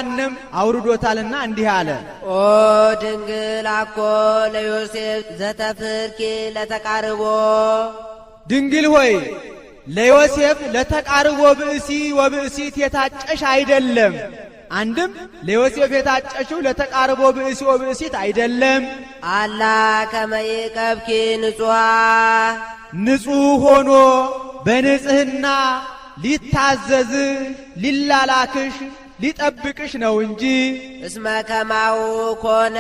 ገሃነም አውርዶታልና እንዲህ አለ። ኦ ድንግል አኮ ለዮሴፍ ዘተፍርኪ ለተቃርቦ። ድንግል ሆይ፣ ለዮሴፍ ለተቃርቦ ብእሲ ወብእሲት የታጨሽ አይደለም። አንድም ለዮሴፍ የታጨሽው ለተቃርቦ ብእሲ ወብእሲት አይደለም። አላ ከመ ይዕቀብኪ ንጹሃ። ንጹሕ ሆኖ በንጽህና ሊታዘዝሽ፣ ሊላላክሽ፣ ሊጠብቅሽ ነው እንጂ። እስመ ከማሁ ኮነ።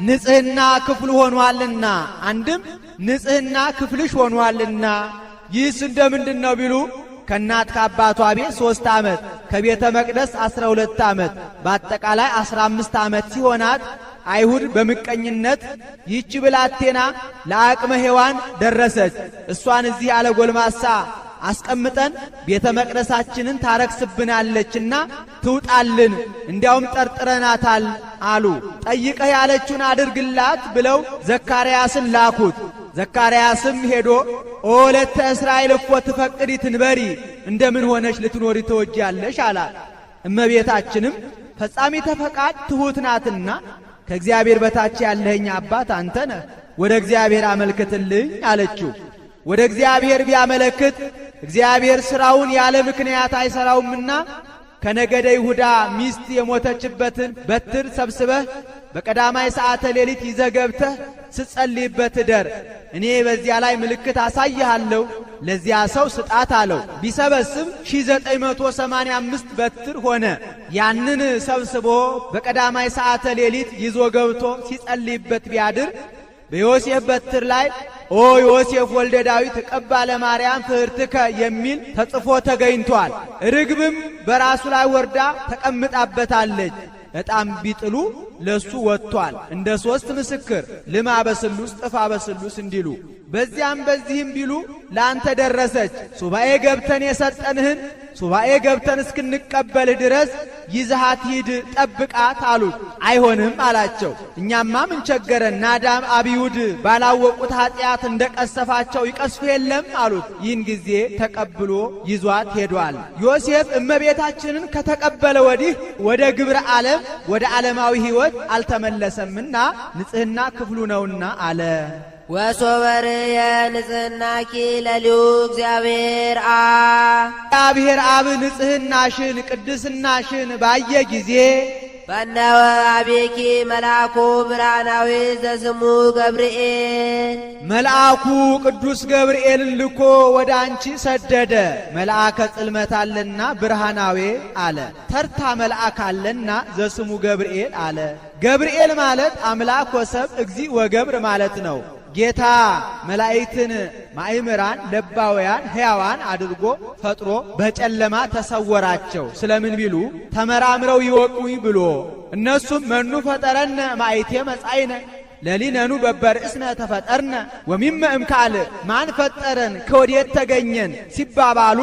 ንጽህና ክፍሉ ሆኗልና። አንድም ንጽህና ክፍልሽ ሆኗልና። ይህስ እንደ ምንድን ነው ቢሉ፣ ከእናት ከአባቷ ቤት 3 ዓመት፣ ከቤተ መቅደስ 12 ዓመት፣ በአጠቃላይ 15 ዓመት ሲሆናት አይሁድ በምቀኝነት ይህች ብላቴና ለአቅመ ሔዋን ደረሰች፣ እሷን እዚህ ያለ ጎልማሳ አስቀምጠን ቤተ መቅደሳችንን ታረክስብናለችና ትውጣልን፣ እንዲያውም ጠርጥረናታል አሉ። ጠይቀህ ያለችውን አድርግላት ብለው ዘካርያስን ላኩት። ዘካርያስም ሄዶ ኦ ወለተ እስራኤል፣ እፎ ትፈቅዲ ትንበሪ፣ እንደምን ሆነሽ ልትኖሪ ትወጃለሽ አላት። እመቤታችንም ፈጻሚተ ፈቃድ ትሑት ናትና ከእግዚአብሔር በታች ያለኸኝ አባት አንተ ነህ፣ ወደ እግዚአብሔር አመልክትልኝ አለችው። ወደ እግዚአብሔር ቢያመለክት እግዚአብሔር ሥራውን ያለ ምክንያት አይሠራውምና ከነገደ ይሁዳ ሚስት የሞተችበትን በትር ሰብስበህ በቀዳማይ ሰዓተ ሌሊት ይዘህ ገብተህ ስትጸልይበት እደር፣ እኔ በዚያ ላይ ምልክት አሳይሃለሁ፣ ለዚያ ሰው ስጣት አለው። ቢሰበስብ 1985 በትር ሆነ። ያንን ሰብስቦ በቀዳማይ ሰዓተ ሌሊት ይዞ ገብቶ ሲጸልይበት ቢያድር በዮሴፍ በትር ላይ ኦ ዮሴፍ ወልደ ዳዊት ዕቀባ ለማርያም ፍኅርትከ የሚል ተጽፎ ተገኝቷል። ርግብም በራሱ ላይ ወርዳ ተቀምጣበታለች። ዕጣም ቢጥሉ ለሱ ወጥቷል። እንደ ሶስት ምስክር ልማ በስሉስ ጥፋ በስሉስ እንዲሉ በዚያም በዚህም ቢሉ ለአንተ ደረሰች። ሱባኤ ገብተን የሰጠንህን ሱባኤ ገብተን እስክንቀበልህ ድረስ ይዘሃት ሂድ፣ ጠብቃት አሉት። አይሆንም አላቸው። እኛማ ምን ቸገረን? ናዳም አብዩድ ባላወቁት ኃጢአት እንደ ቀሰፋቸው ይቀስፉ የለም አሉት። ይህን ጊዜ ተቀብሎ ይዟት ሄዷል። ዮሴፍ እመቤታችንን ከተቀበለ ወዲህ ወደ ግብረ ዓለም፣ ወደ ዓለማዊ ሕይወት አልተመለሰምና ንጽሕና ክፍሉ ነውና አለ። ወሶበ ርእየ ንጽሕናኪ ለሊሁ እግዚአብሔር አብ። እግዚአብሔር አብ ንጽሕናሽን ቅድስናሽን ባየ ጊዜ ፈነወ ኀቤኪ መልአኮ ብርሃናዊ ዘስሙ ገብርኤል። መልአኩ ቅዱስ ገብርኤልን ልኮ ወደ አንቺ ሰደደ። መልአከ ጽልመት አለና ብርሃናዊ አለ። ተርታ መልአክ አለና ዘስሙ ገብርኤል አለ። ገብርኤል ማለት አምላክ ወሰብ፣ እግዚእ ወገብር ማለት ነው። ጌታ መላእክትን ማእምራን፣ ለባውያን፣ ሕያዋን አድርጎ ፈጥሮ በጨለማ ተሰወራቸው። ስለምን ቢሉ ተመራምረው ይወቁኝ ብሎ፣ እነሱም መኑ ፈጠረነ፣ እምአይቴ መጻእነ፣ ለሊነኑ በበርእስነ ተፈጠርነ ወሚመ እምካልእ፣ ማን ፈጠረን፣ ከወዴት ተገኘን ሲባባሉ።